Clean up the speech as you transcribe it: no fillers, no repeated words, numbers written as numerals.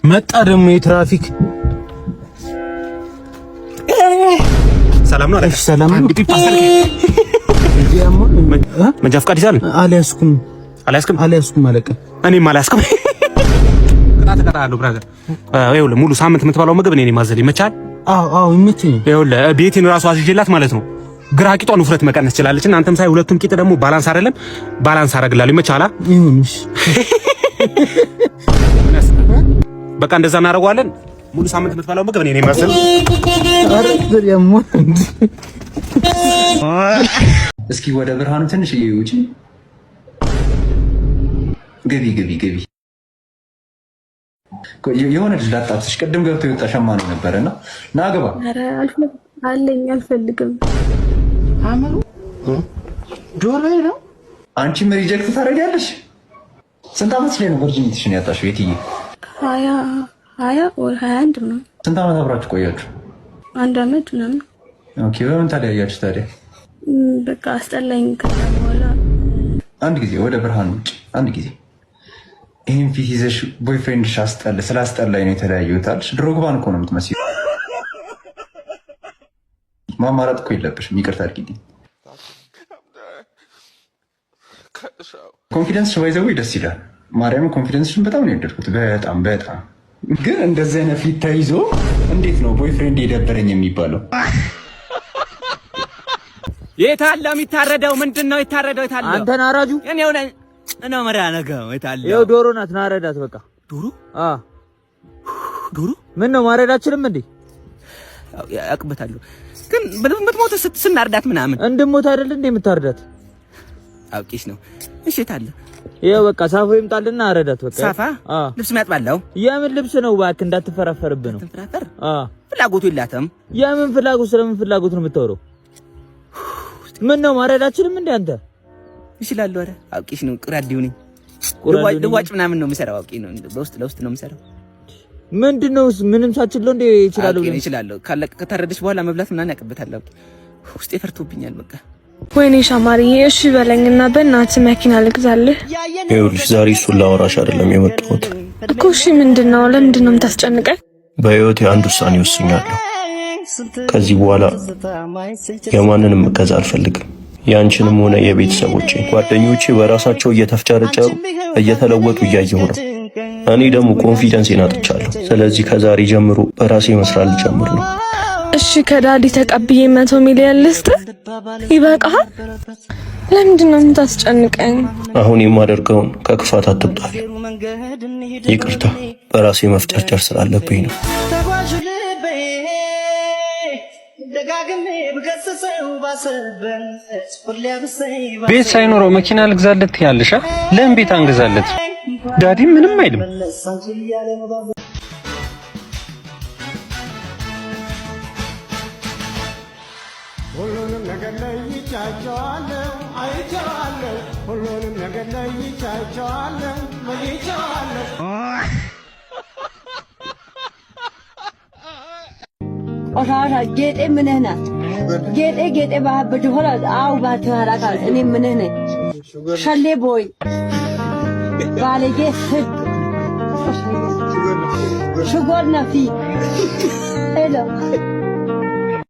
መጣ ደግሞ የትራፊክ። ሰላም ነው አለቃ? ሰላም ነው። መንጃ ፈቃድ ይዛል? አልያዝኩም። አልያዝክም? አልያዝኩም አለቃ። እኔም አልያዝኩም። ቅጣት እቀጣለሁ brother። ይኸውልህ፣ ሙሉ ሳምንት የምትበላው ምግብ እኔ ነኝ ማዘል። ይመቻል? አዎ፣ ይመቸኛል። ይኸውልህ፣ ቤቴን ራሱ አዝዤላት ማለት ነው። ግራ ቂጧን ውፍረት መቀነስ ትችላለች። እና አንተም ሳይ ሁለቱም ቂጥ ደግሞ balance አይደለም፣ balance አደርግልሃለሁ። ይመቻል? ይሁን፣ እሺ። በቃ እንደዛ እናደርገዋለን። ሙሉ ሳምንት የምትበላው ምግብ እኔ ነኝ ማዘል። እስኪ ወደ ብርሃኑ ትንሽ ውጪ። ግቢ ግቢ ግቢ። የሆነ ልጅ ላጣብስሽ። ቅድም ገብቶ የወጣ ሸማኔ ነበረ እና ና ግባ። አለኝ፣ አልፈልግም። አምሩ ዶሮ ነው። አንቺም reject ታደርጊያለሽ። ስንት ዓመት ላይ ነው virginity ሽን ያጣሽው? የትዬ? 20 ወይ 21 ነው። ስንት ዓመት አብራችሁ ቆያችሁ? አንድ አመት ምናምን። Okay፣ በምን ተለያያችሁ ታዲያ? በቃ አስጠላኝ። ከዛ በኋላ አንድ ጊዜ ወደ ብርሃን ውጭ፣ አንድ ጊዜ ይህን ፊት ይዘሽ boyfriend ሽ አስጠላ ስላስጠላኝ ነው የተለያየሁት አልሽ። ድሮግባን እኮ ነው የምትመስይው። ማማረጥ እኮ የለብሽም። ይቅርታ አድርጊልኝ። Confidence by the way ደስ ይላል። ማርያም confidence ሽን በጣም ነው የወደድኩት። በጣም በጣም። ግን እንደዚህ አይነት ፊት ተይዞ እንዴት ነው boyfriend የደበረኝ የሚባለው? የታለ የሚታረደው? ምንድን ነው የታረደው? የታለ? አንተን አራጁ። እኔው ነኝ። እኔው መራ ነገው የታለ? ይኸው ዶሮ ናት፣ ናረዳት በቃ። ዶሮ? አ። ዶሮ። ምን ነው፣ ማረዳችንም እንዴ? ያውቅበታለሁ፣ ግን የምትሞተው ስናርዳት ምናምን። እንድሞት አይደል እንዴ የምታርዳት? አውቄሽ ነው። እሺ የታለ? ይኸው በቃ ሳፎ ይምጣልና አረዳት በቃ። ሳፋ? አ። ልብስ የሚያጥባለው? የምን ልብስ ነው እባክህ፣ እንዳትፈራፈርብህ ነው። ትንፈራፈር። አ። ፍላጎቱ የላትም። የምን ፍላጎት? ስለምን ፍላጎት ነው የምታወራው? ምን ነው፣ ማረዳችንም እንዴ አንተ? እችላለሁ። ኧረ አውቄሽ ነው። ቁራዴው ነኝ። ቁራዴው ነኝ። ልዋጭ ምናምን ነው የምሰራው። አውቄ ነው። በውስጥ ለውስጥ ነው የምሰራው። ምንድነው? ምንም ሳችለው እንዴ ይችላል? አውቄ ነው፣ እችላለሁ። ካለቀ ከታረደች በኋላ መብላት ምናምን ያውቅበታል። አውቄ ውስጤ ፈርቶብኛል። በቃ። ወይኔ ሻማርዬ፣ እሺ በለኝና በእናትህ መኪና ልግዛልህ። ይኸውልሽ፣ ዛሬ እሱን ላወራሽ አይደለም የመጣሁት። እኮ። እሺ ምንድን ነው? ለምንድን ነው የምታስጨንቀኝ? በህይወቴ አንድ ውሳኔ ወስኛለሁ። ከዚህ በኋላ የማንንም እገዛ አልፈልግም። ያንቺንም ሆነ የቤተሰቦቼ። ጓደኞቼ በራሳቸው እየተፍጨረጨሩ እየተለወጡ እያየሁ ነው። እኔ ደግሞ confidence ኤን አጥቻለሁ። ስለዚህ ከዛሬ ጀምሮ በራሴ መስራት ልጀምር ነው። እሺ፣ ከ daddy ተቀብዬ 100 ሚሊዮን ልስጥ፣ ይበቃሃል? ለምንድን ነው የምታስጨንቀኝ? አሁን የማደርገውን ከክፋት አትቁጠሪ። ይቅርታ፣ በራሴ መፍጨርጨር ስላለብኝ ነው። ቤት ሳይኖረው መኪና ልግዛለት ያለሻ? ለምን ቤት አንገዛለት? Daddy ምንም አይልም። ሁሉንም ነገር ለይቻቸዋለሁ፣ አይቼዋለሁ። ሁሉንም ነገር ለይቻቸዋለሁ፣ ለይቼዋለሁ። ቆሻሻ ጌጤ ምንህ ናት? ጌጤ ጌጤ በድሆላ አው ባትሃራካ እኔ ምንህ ነኝ? ሸሌ boy፣ ባለጌ ስድ ሽጎር ነፊ hello።